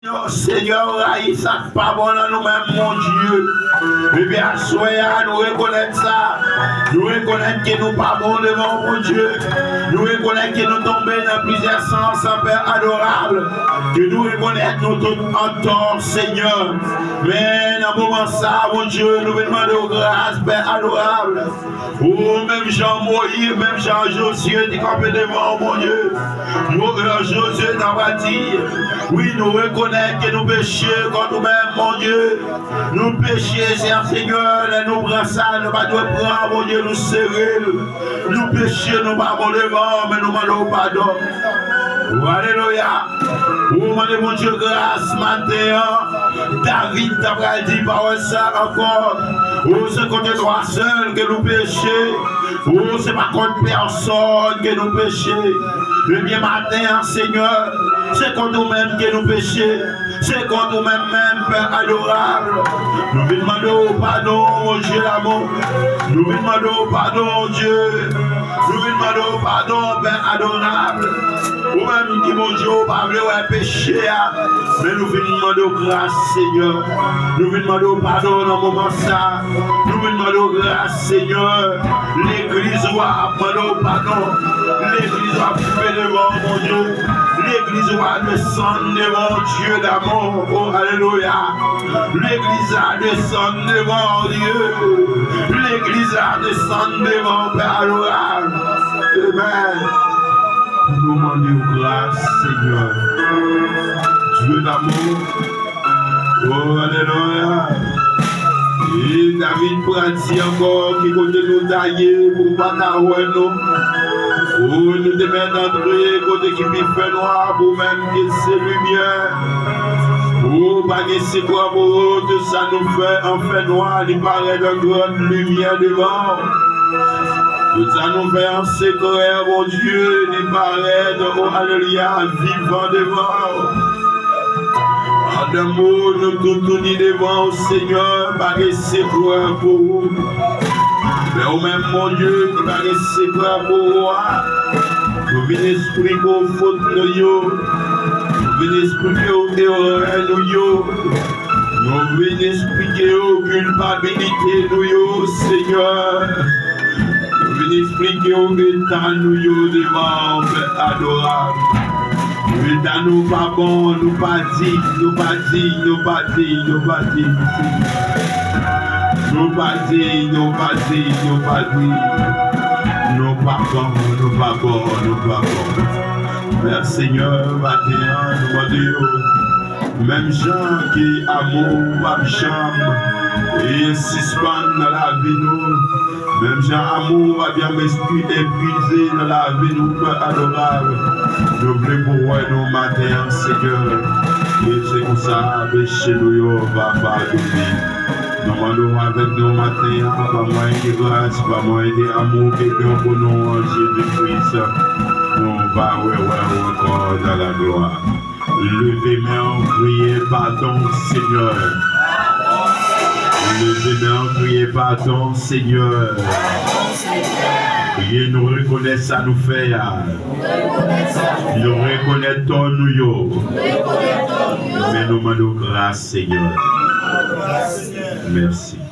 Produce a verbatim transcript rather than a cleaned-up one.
Non, Senyè, ou rayi sa k pa bon nan nou menm, Bondye. Epi aswè a, nou rekonèt sa. Nou rekonèt ke nou pa bon devan w, Bondye. Nou rekonèt ke nou tonbe nan plizyè sans, Pè adorab. Ke nou rekonèt nou tout an tò, Senyè. Men nan moman sa, Bondye, nou vin mande w gras, Pè adorab. Ou menm jan Moyiz, menm jan Jozye te kanpe devan w, Bondye. Mo, Jozye t ap di, wi, nou rekonèt ke nou peche kont ou menm, Bondye. Nou peche, Senyè, lè nou pran sa, nou pa dwe pran, Bondye, nou sere l. Nou peche, nou pa bon devan w, men nou mande w padon. O, alelouya. Ou mande Bondye gras maten an. David ta pral di pawòl sa ankò. O, se kont ou sèl ke nou peche. O, se pa kont pèsòn ke nou peche. Ebyen, maten an, Senyè, se kont ou menm ke nou peche. Se kont ou menm menm, Pè adorab. Nou vin mande w padon, Bondye damou. Nou vin mande w padon, Dye. Nou vin mande w padon, Pè adorab. Ou menm ki, Bondye, ou pa vle wè peche a. Men nou vin mande w gras, Senyè. Nou vin mande w padon nan moman sa. Nou vin mande w gras, Senyè. Legliz ou a ap mande w padon. Legliz ou ap kanpe devan w, Bondye. Legliz ou a desann devan w, Dye damou. O, alelouya. Legliz la desann devan w, Dye. Legliz la desann devan w, Pè adorab. Amèn. Nou mande w gras, Senyè. Dye damou. O, alelouya. E David pral di ankò, ki kote nou ta ye pou w pa ta wè nou? O, nou te mèt antre kote ki pi fènwa, pou menm ke se limyè. O, pa gen sekrè pou ou, tout sa nou fè an fènwa, li parèt an gran limyè devan w. Tout sa nou fè an sekrè, Bondye, li parèt, o, alelouya, vivan devan w. An de mo, nou tout touni devan w, Senyè, pa gen sekrè pou ou. Men ou menm, Bondye, ki pa gen sekrè pou ou a, nou vin eksplike w fot nou yo. Nou vin eksplike w erè nou yo. Nou vin eksplike w kilpabilite nou yo, Senyè. Nou vin eksplike w eta nou yo devan w, Pè adorab. Eta nou pa bon, nou pa diy, nou pa diy, nou pa diy, nou pa diy, Senyè. Nou pa diy, nou pa diy, nou pa diy. Nou pa bon, nou pa bon, nou pa bon. Men Senyè, maten an, nou mande w. Menm jan ke amou w p ap janm e sispann nan lavi nou, menm jan amou w p ap janm espi-, epuize nan lavi nou, Pè adorab, nou vle pou w wè nou maten an, Senyè. E se konsa, peche nou yo, Papa, padone. Nou mande w avèk nou maten an, pa mwayen de gras, pa mwayen de amou ke gen pou nou an Jezi Kris, nou va rewè w ankò nan laglwa. Leve men w, kriye padon, Senyè. Leve men w, kriye padon, Senyè. Priye, nou rekonèt sa nou fè a. Nou rekonèt tò nou yo. Men nou mande w gras, Senyè. Mèsi.